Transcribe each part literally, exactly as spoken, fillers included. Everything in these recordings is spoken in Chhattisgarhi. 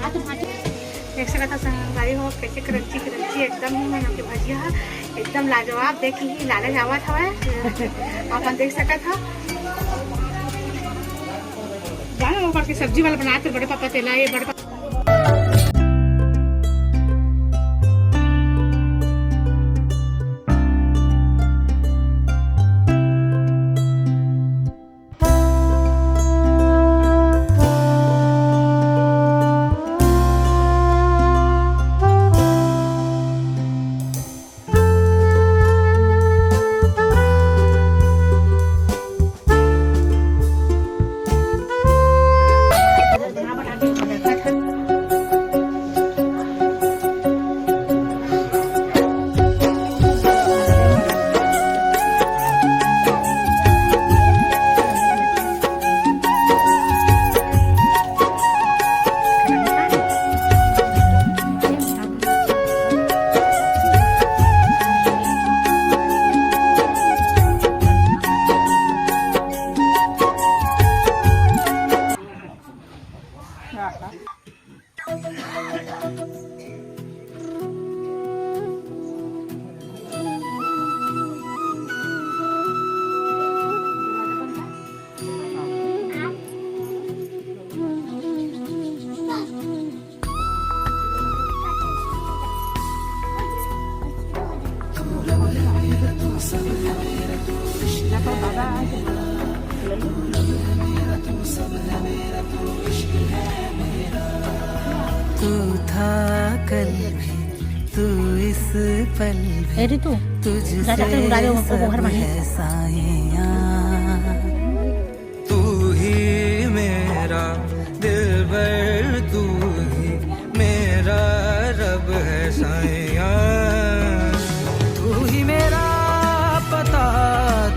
देख सकत ह संगवारी हो, कैसे क्रंची क्रंची एकदम ही हमन के भजिया ह, एकदम लाजवाब। देख ही लालच आवत हवय, अपन देख सकत ह। जानो ओकर के सब्जी वाला बनात हे बड़े पापा तेला, ये बड़े पापा तू था कल भी, तू इस पल भी, ए रितु, तुझसे जा, जा, जा, उड़ा दे, वो, वो घर सब में है। है साइयां। तू ही मेरा दिलबर, तू ही मेरा रब है साइयां। तू ही मेरा पता,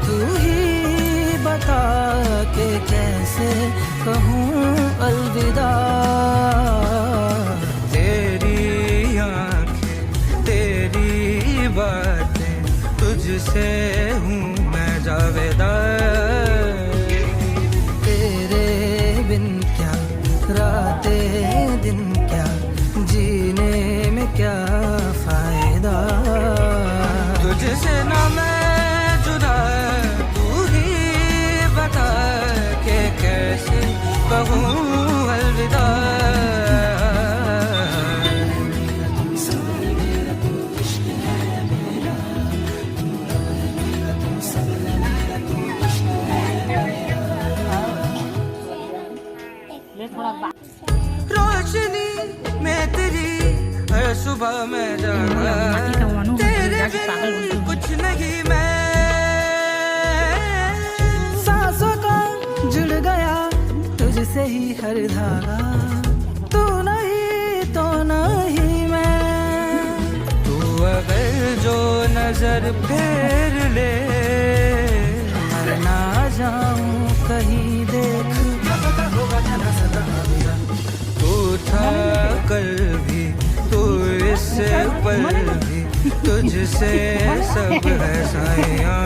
तू ही बता के कैसे कहूँ अलविदा। तेरी आंखें, तेरी बातें, तुझसे हूँ मैं जावेदा। तेरे बिन क्या रातें दिन, क्या जीने में क्या फायदा। तुझसे ना मैं जुदा, तू ही बता के कैसे कहूँ अलविदा। रोशनी में तेरी हर सुबह मैं जागा, तेरे बिन कुछ नहीं मैं। सांसों का जुड़ गया तुझसे ही हर धागा, तू नहीं तो नहीं मैं। तू अगर जो नजर फेर ले, मर ना जाऊं कहीं देख। तू था कल भी, तू इस पल भी, तुझसे सब है साइयां।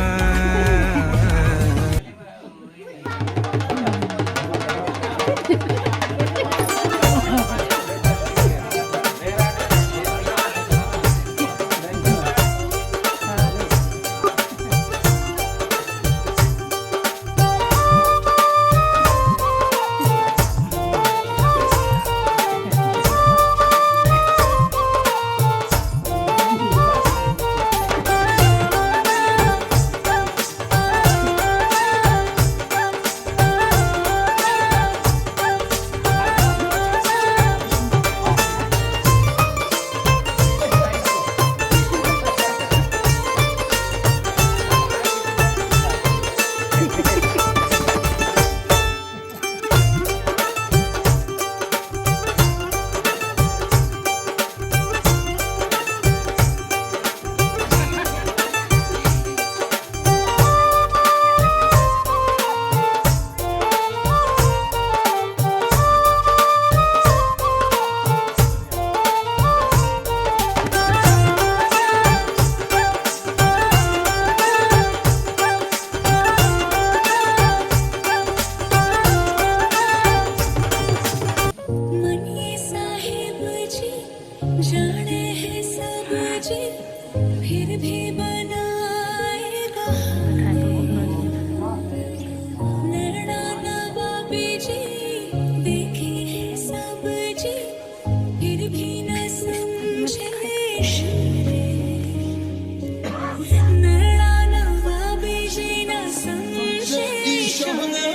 मन ये साहिब जी जाने हैं सब जी, फिर भी बनाए बहाने। नैना नवाबी जी देखे हैं सब जी, फिर भी न समझे इशारे। नैना नवाबी जी न समझे इशारे।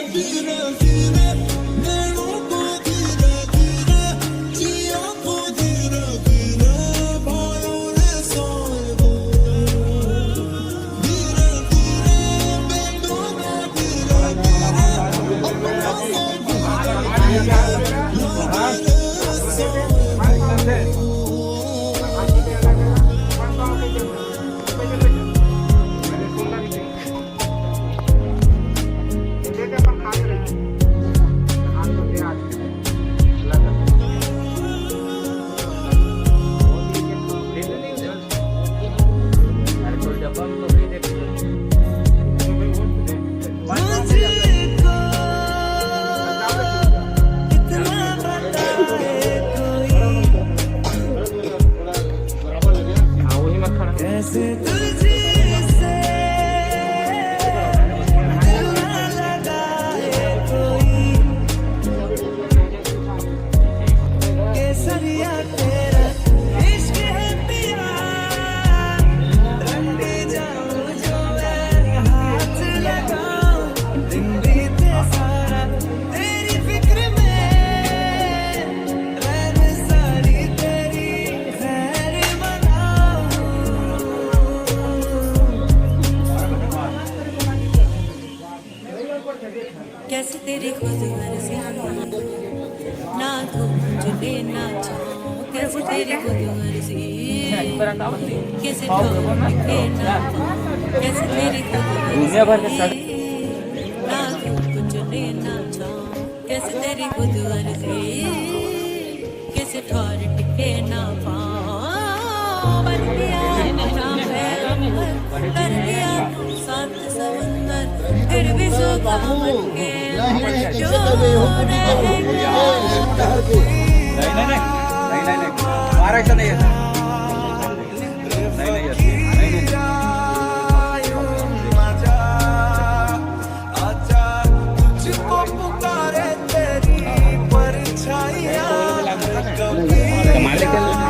तुझसे दिल ना लगाए कोई, केसरिया तेरा इश्क है पिया, रंडी जाऊं जो मैं हाथ लगाऊं, दिन बीते सारा तेरी फिक्र में, रैन सारी तेरी खैर मनाऊं। कैसे तेरी खुद मर्जी, ना तू मुझे लेना चाहो। कैसे तेरी खुद मर्जी, कैसे ठोर के ना पाऊं। कैसे तेरी खुद दुनिया भर के मर्जी, ना तू मुझे लेना चाहो। कैसे तेरी खुद मर्जी, कैसे ठोर टिके ना पाऊं। बन गया ना पैगंबर, कर दिया तू सात समंदर, फिर भी सोता बन के नहीं, नहीं, जो कैसे कर रहे हो? रहेगा। नहीं, नहीं, नहीं, नहीं, नहीं, नहीं। हमारा ऐसा नहीं है। नहीं, नहीं, ऐसा नहीं, नहीं, नहीं। आजा, तुझको पुकारे तेरी परछाइयाँ। कभी कमाल है क्या?